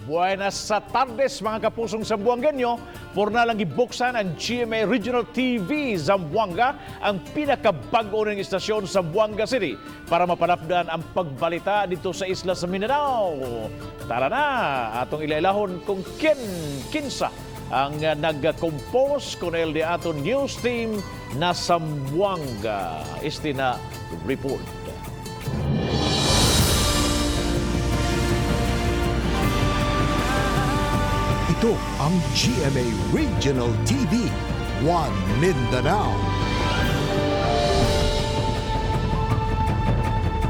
Buenas sa tardes, mga kapusong Zamboangueño. Pormal lang gibuksan ang GMA Regional TV Zamboanga, ang pinakabago ng istasyon sa Zamboanga City para mapalapdan ang pagbalita dito sa isla sa Mindanao. Tara na, atong ilailahon kung kinsa ang nag-compose kun el di aton news team na Zamboanga. Este na report. Ito ang GMA Regional TV, One Mindanao.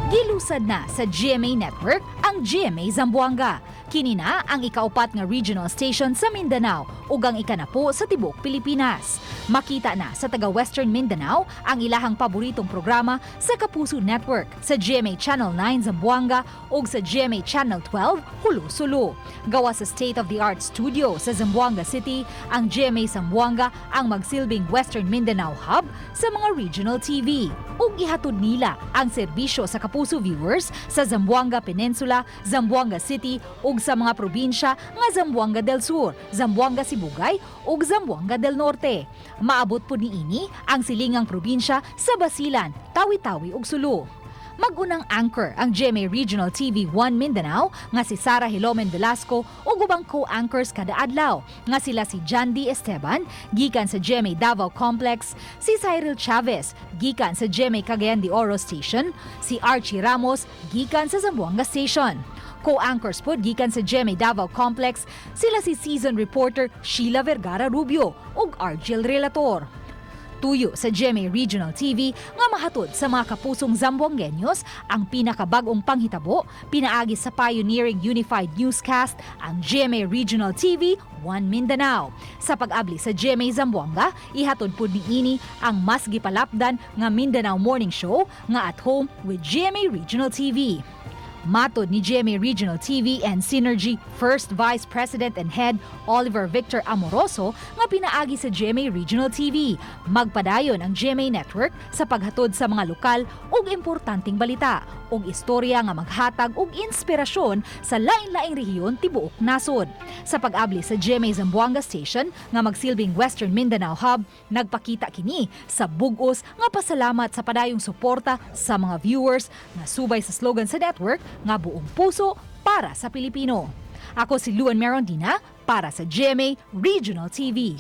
Gilusad na sa GMA Network ang GMA Zamboanga. Kini na ang ikaupat nga regional station sa Mindanao ug ang ikanapo sa tibuok Pilipinas. Makita na sa taga Western Mindanao ang ilahang paboritong programa sa Kapuso Network, sa GMA Channel 9 Zamboanga ug sa GMA Channel 12 Jolo Sulu. Gawa sa state-of-the-art studio sa Zamboanga City, ang GMA Zamboanga ang magsilbing Western Mindanao hub sa mga regional TV. Ug ihatod nila ang serbisyo sa Kapuso viewers sa Zamboanga Peninsula, Zamboanga City ug sa mga probinsya nga Zamboanga del Sur, Zamboanga Sibugay ug Zamboanga del Norte. Maabot po niini ang silingang probinsya sa Basilan, Tawi-Tawi ug Sulu. Mag-unang anchor ang GMA Regional TV 1 Mindanao nga si Sara Hilomen Velasco ug ubang co-anchors kada adlaw nga sila si Jandy Esteban gikan sa GMA Davao Complex, si Cyril Chavez gikan sa GMA Cagayan de Oro Station, si Archie Ramos gikan sa Zamboanga Station. Co-anchors pod gikan sa GMA Davao Complex sila si season reporter Sheila Vergara Rubio ug Argel Relator. Tuyo sa GMA Regional TV nga mahatod sa mga kapusong Zamboangueños ang pinakabagong panghitabo pinaagi sa pioneering unified newscast, ang GMA Regional TV 1 Mindanao. Sa pag-abli sa GMA Zamboanga, ihatod pud niini ang mas gipalapdan nga Mindanao Morning Show nga At Home with GMA Regional TV. Matod ni GMA Regional TV and Synergy First Vice President and Head Oliver Victor Amoroso nga pinaagi sa GMA Regional TV, magpadayon ang GMA Network sa paghatod sa mga lokal ug importanteng balita ug istorya nga maghatag og inspirasyon sa lain-laing rehiyon tibuok nasod. Sa pag-abli sa GMA Zamboanga Station nga magsilbing Western Mindanao Hub, nagpakita kini sa bugos nga pasalamat sa padayong suporta sa mga viewers nga subay sa slogan sa network nga "Buong puso para sa Pilipino." Ako si Luan Merondina para sa GMA Regional TV.